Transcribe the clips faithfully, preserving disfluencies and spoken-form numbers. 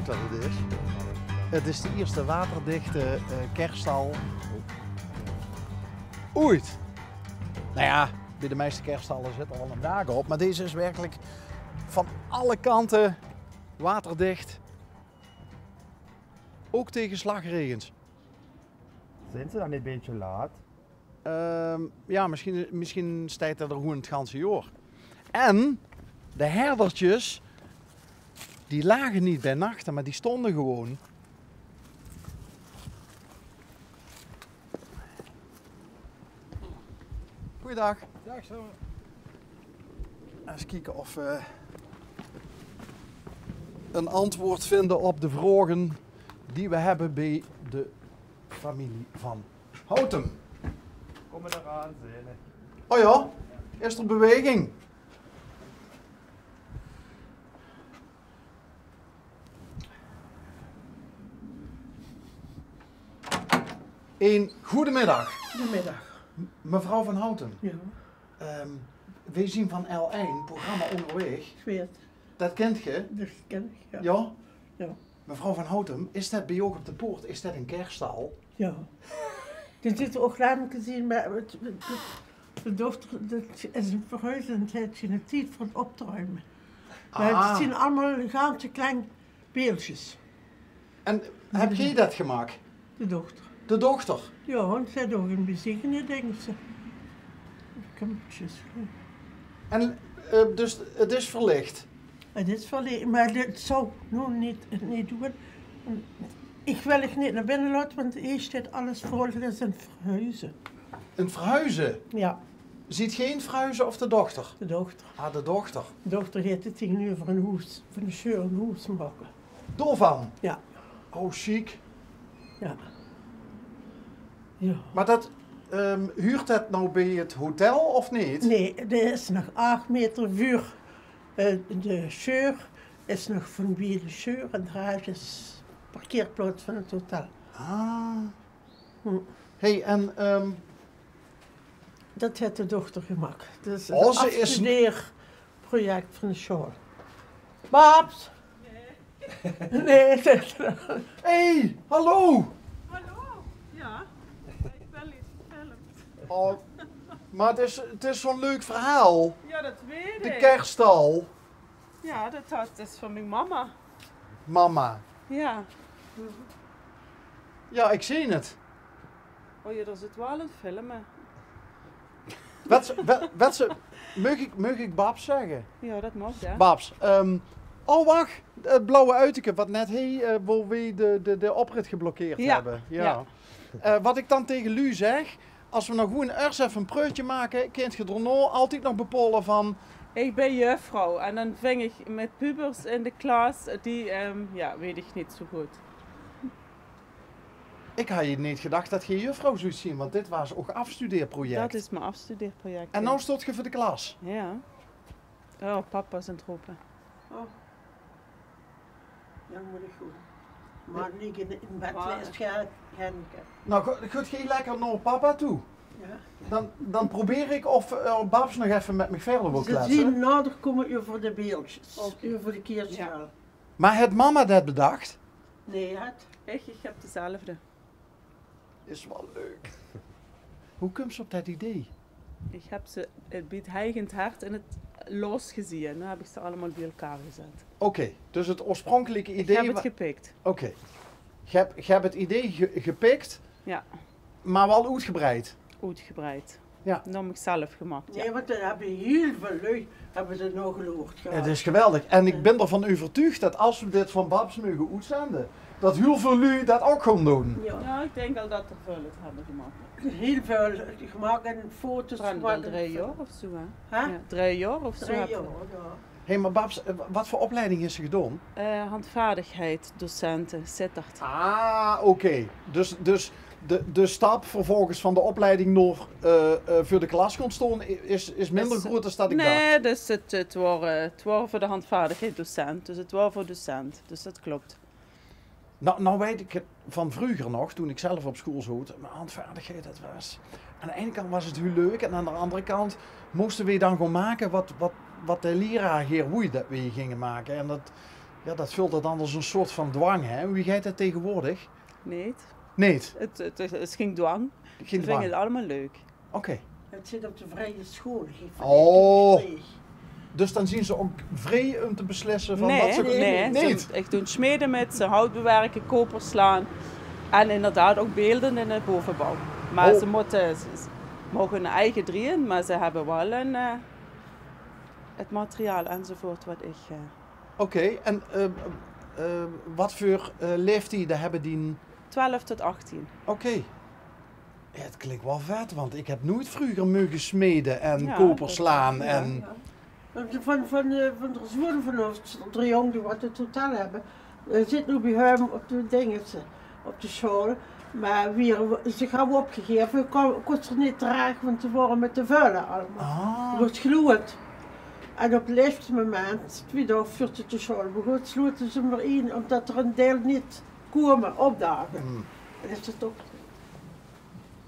Dat het is. Het is de ierste waterdichte, eh, kerststal oeit. Nou ja, bie de meiste kerststallen zit al ein daak op, maar deze is werkelijk van alle kanten waterdicht. Ook tegen slagregens. Zien ze dan neet ein bietje laat? Ehm, ja, misschien, misschien steit er gewoon het ganse jaor. En de herdertjes, die lagen niet bij nachten, maar die stonden gewoon. Goeiedag. Dag, zo. Eens kijken of we een antwoord vinden op de vragen die we hebben bij de familie van Houtem. Kom maar eraan, zene. Oh ja, is er beweging? Een goedemiddag. Goedemiddag. M-, mevrouw van Houtem. Ja. Ehm, wij zien van L één, programma Onderweg. Ik weet. Dat kent ge? Dat ken ik, ja. Ja? Ja. Mevrouw van Houtem, is dat bij jou op de poort, is dat een kerststal? Ja. Dit zit ook laten gezien, maar het, het, het, de dochter, dat is een verhuizen en het heeft geen tijd voor het op te ruimen. Maar het zien allemaal ganse klein beeldjes. En heb jij dat gemaakt? De dochter. De dochter? Ja, want zij doet een bezigende, denkt ze. Kumpeltjes. En, eh, dus het is verlicht? Het is verlicht, maar dit zou ik nu niet, niet doen. Ik wil het niet naar binnen laten, want eerst zit alles vol, dat is een verhuizen. Een verhuizen? Ja. Ziet geen verhuizen of de dochter? De dochter. Ah, de dochter. De dochter heeft het tegenover een hoes, van de sjeur een hoes maken. Doorvan? Ja. Oh, chic. Ja. Ja. Maar dat, ehm, huurt dat nou bij het hotel of niet? Nee, er is nog acht meter vuur. Eh, de sjeur is nog van wie de sjeur en daar is parkeerplaats van het hotel. Ah. Hm. Hey, en, ehm, dat heeft de dochter gemaakt. Dat is een afstudeerproject van de school. Babs! Nee, dat... Hey, hallo! Hallo! Ja, ik ben niet gefilmd. Oh, maar het is, het is zo'n leuk verhaal. Ja, dat weet ik. De kerststal. Ja, dat had, dat is van mijn mama. Mama. Ja. Ja, ik zie het. Oh ja, daar zit wel een film, hè. Wat ze, wat, wat ze, mag ik, mag ik Babs zeggen? Ja, dat mag, ja. Babs, ehm, oh, wacht. Het blauwe uiteke, wat net hie, eh, waar we de, de, de oprit geblokkeerd hebben. Ja. Eh, wat ik dan tegen Lu zeg, als we nog gewoon eerst even een preutje maken, kent je daarna altijd nog bepalen van... Ik ben juffrouw en dan ving ik met pubers in de klas, die, ehm, ja, weet ik niet zo goed. Ik had je niet gedacht dat je juffrouw zou zien, want dit was ook afstudeerproject. Dat is mijn afstudeerproject. En nou stond je voor de klas. Ja. Oh, papa is aan het roepen. Oh. Dan moet ik goed. Maar niet in, in bed liggen, is geen, geen... Nou, go-, goed, ga je lekker naar papa toe. Ja. Dan, dan probeer ik of, eh, Babs nog even met me verder wil kletsen. Ze zien nader komen over de beeldjes, over de keerststal. Ja. Maar heeft mama dat bedacht? Nee, het... Ik, ik heb dezelfde. Is wel leuk. Hoe komt ze op dat idee? Ik heb ze, eh, bij het Heigend Hart in het Loos gezien. Nu heb ik ze allemaal bij elkaar gezet. Oké, dus het oorspronkelijke idee... Ik heb het gepikt. Oké. Je hebt, je hebt het idee ge-, gepikt, ja, maar wel uitgebreid. Uitgebreid. Ja. Nog zelf gemaakt, ja. Nee, want dat hebben heel veel lui hebben ze nog geloerd gehad. Het is geweldig. En ik ben ervan overtuigd dat als we dit van Babs mogen uitzenden, dat heel veel lui dat ook gaan doen. Ja. Ja, ik denk al dat er veel het hebben gemaakt. Heel veel gemaakt en foto's gemaakt. Drie jaar of zo, hè? Hè? Ja, drie jaar of zo. Drie jaar, ja. Hé, maar Babs, eh, wat voor opleiding is ze gedaan? Eh, handvaardigheidsdocenten, Sittard. Ah, oké. Dus, dus de, de stap vervolgens van de opleiding naar, eh, eh, voor de klas gaan staan i-, is, is minder groot dan dat ik dacht. Nee, dus het, het waren, het waren voor de handvaardigheidsdocent. Dus het waren voor docent. Dus dat klopt. Nou, nou weet ik het van vroeger nog, toen ik zelf op school zat, maar handvaardigheid, dat was, aan de ene kant was het heel leuk en aan de andere kant moesten we dan gewoon maken wat, wat, wat de leraar hier woei dat we gingen maken. En dat, Ja, dat veult dan als een soort van dwang, hè? Wie geit dat tegenwoordig? Neet. Neet? Het, het is, is geen dwang. Ze vinge het allemaol leuk. Oké. Het zit op de vrije school. Oh. Dus dan zien ze ook vrij om te beslissen van wat ze... Nee, nee. Ze, ik doon smede mit, ze hout bewerke, koper slaon en inderdaad ook beelden in de bovenbouw. Maar ze motte, ze, ze moge hun eige drieën, maar ze hebbe wel een, eh, het materiaal enzovoort wat ik, eh, Oké, en, eh, eh, wat veur, eh, leeftieden hebbe die? Twelf tot achttien. Oké. Ja, het klinkt wel vet, want ik heb nooit vreuger moge smede en koper slaon en... Van, van, eh, van de zoon van ons, de jong die wat het hotel hebbe, eh, zit noe bie hem op de dinges, eh, op de school. Maar wie er, ze gauw opgegeve, kon, kon ze neet draag, want ze wore mit de vuile allemaol. Ah. Wordt geloerd. En op laatste moment, wie de vuurte de school begon, sloten ze hem weer in, omdat er een deel niet komen opdagen. Hmm. En is het ook...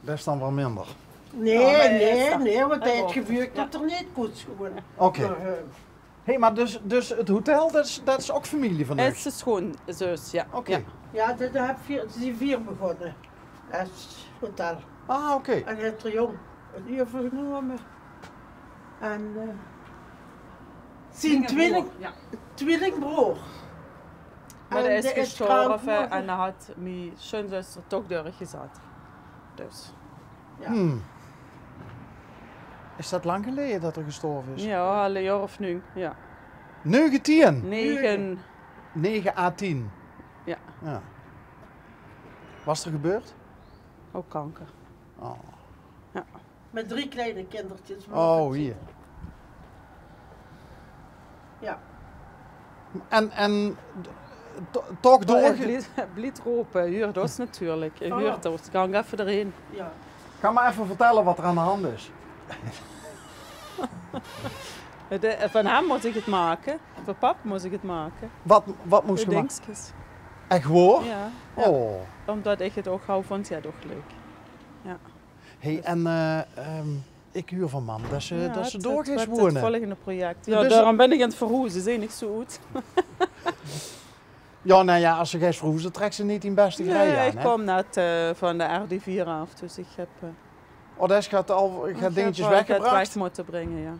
Dat is dan wel minder. Nee, nee, nee, want hij heeft gevuurd dat er niet kon schoon. Oké. Maar, eh, Hé, maar dus, dus het hotel, dat is, dat is ook familie van u? Het is de schoonzus, ja. Oké. Ja, dat, dat heb vier, die vier begonnen. Het hotel. Ah, oké. En heeft er jong het overgenomen. En, eh, zijn tweeling, tweelingbroer. Maar die is gestorven en dan had mijn schoonzus er toch doorgezat. Dus. Ja. Hmm. Is dat lang geleden dat er gestorven is? Ja, al een jaar of negen, ja. Negentien? Negen. Negen à tien? Ja. Ja. Wat is er gebeurd? Ook kanker. Oh. Ja. Met drie kleine kindertjes. Oh, hier. Ja. En, en toch door... Blied, blied ropen, huurt ons natuurlijk. Huurt ons, kan ik even erin. Ja. Ga maar even vertellen wat er aan de hand is. De, van hem moet ik het maken. Van pap moet ik het maken. Wat, wat moest je maken? Echt waar? Ja, ja. Oh. Omdat ik het ook gauw vond, ja, toch leuk. Ja. Hey, en, eh, ehm, ik huur van mam dat ze, dat ze door is wonen. Het volgende project. Ja, dus daarom ben ik aan het verhuizen, zie ik zo uit. Ja, nou ja, als ze gaat verhuizen, trekt ze niet in beste grij aan, hè? Nee, ik kom net, eh, van de R D vier af, dus ik heb, eh, oh, dat is gaat al, gaat dingetjes weggebracht? Weg moeten brengen, ja.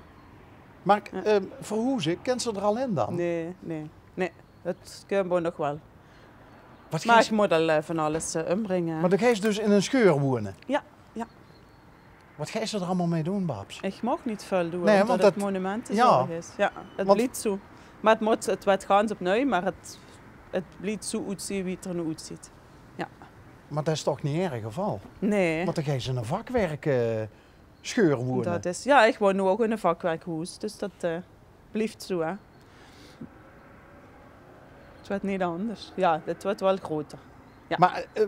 Maar, eh, verhuizen, kent ze er al in dan? Nee, nee, nee. Het kan nog wel. Maar ik moet al, eh, van alles, eh, ombrengen, hè. Maar dan geis dus in een scheur wonen? Ja, ja. Wat geis ze er allemaal mee doen, Babs? Ik mag niet veel doen, omdat het monumentenzorg is. Ja, het blieft zo. Maar het moet, het werd gans opnieuw, maar het, het blieft zo uitzien wie het er nu uitziet. Ja. Maar dat is toch niet erg geval? Nee. Want dan geis ze in een vakwerk, eh, scheur wonen. Dat is, ja, ik woon nu ook in een vakwerkhuis, dus dat, eh, blieft zo, hè. Het wordt niet anders. Ja, het wordt wel groter. Ja. Maar, eh,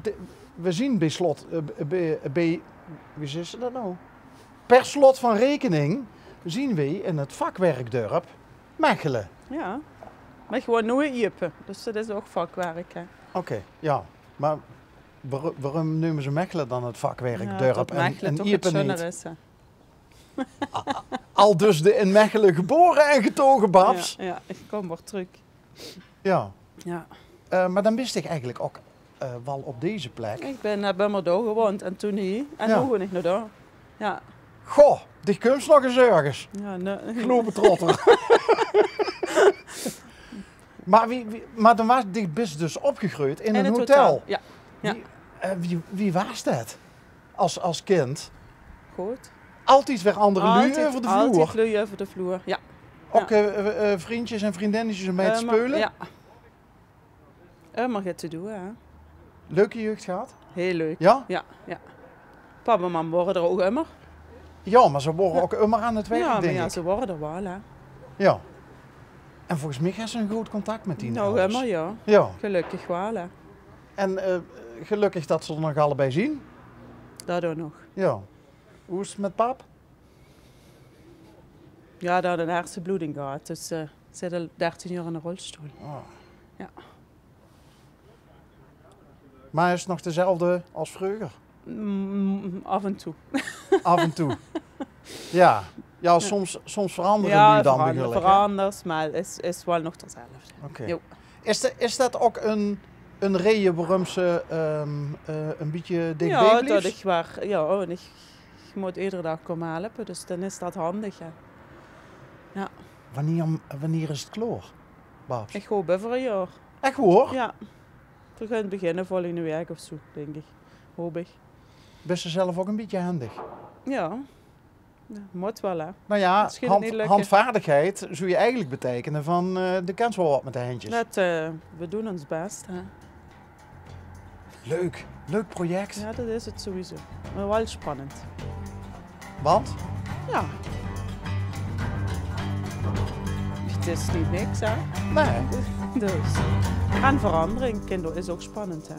de, we zien bij slot, eh, bij, bij, wie is dat nou? Per slot van rekening zien we in het vakwerkdorp Mechelen. Ja. Maar gewoon nooit iepen. Dus dat is ook vakwerk, hè. Oké, ja. Maar waarom, waarom nemen ze Mechelen dan het vakwerkdorp en, en Iepen niet? Al dus de in Mechelen geboren en getogen Babs. Ja, ja, ik kom weer terug. Ja. Ja. Eh, maar dan wist ik eigenlijk ook, eh, wel op deze plek. Ik ben, heb immer daar gewoond en toen hier. En nu woon ik nog daar. Ja. Goh, die komst nog eens ergens. Ja, nee. Globetrotter. Maar, wie, wie, maar dan was, die bist dus opgegroeid in een hotel. Ja. Ja. Wie, eh, wie, wie was dat? Als, als kind? Goed. Altijd weer andere lui over de vloer? Altijd lui over de vloer, ja. Ook, eh, eh, vriendjes en vriendinnetjes om mee te spelen? Ja. Immer get te doen, hè. Leuke jeugd gehad? Heel leuk. Ja? Ja, ja. Pap en mam waren er ook immer. Ja, maar ze waren ook immer aan het werk, denk ik. Ja, maar ja, ze waren er wel, hè. Ja. En volgens mij hebben ze een goed contact met die ouders. Nou, immer, ja. Ja. Gelukkig wel, hè. En, eh, gelukkig dat ze er nog allebei zien. Dat ook nog. Ja. Hoe is het met pap? Ja, die had een hersenbloeding gehad, dus, eh, zit al dertien jaar in een rolstoel. Oh. Ja. Maar is het nog dezelfde als vroeger? Mm, af en toe. Af en toe. Ja. Ja, soms, soms verandere die dan verander-, veranders, maar is, is wel nog dezelfde. Oké. Is dat, is dat ok 'n, 'n reje waorum ze, ehm, eh, 'n bietje dichbie blief? Ja, dat ik waar, ja, en ik, ik moet iedere dag komen helpen, dus dan is dat handig, hè. Ja. Wanneer, wanneer is het klaor, Babs? Ik hoop euver 'n jaor. Echt waor? Ja. We gaan beginnen volgende week of zo, denk ik. Hoop ik. Bist ze zelf ok 'n bietje hendig? Ja. Ja, moet wel, hè. Nou ja, handvaardigheid zou je eigenlijk betekenen van, eh, de kans wel wat met de hendjes. Dat, eh, we doen ons best, hè. Leuk, leuk project. Ja, dat is het sowieso. Maar wel spannend. Want? Ja. Het is niet niks, hè. Nee. Dus. En verandering, kinder, is ook spannend, hè.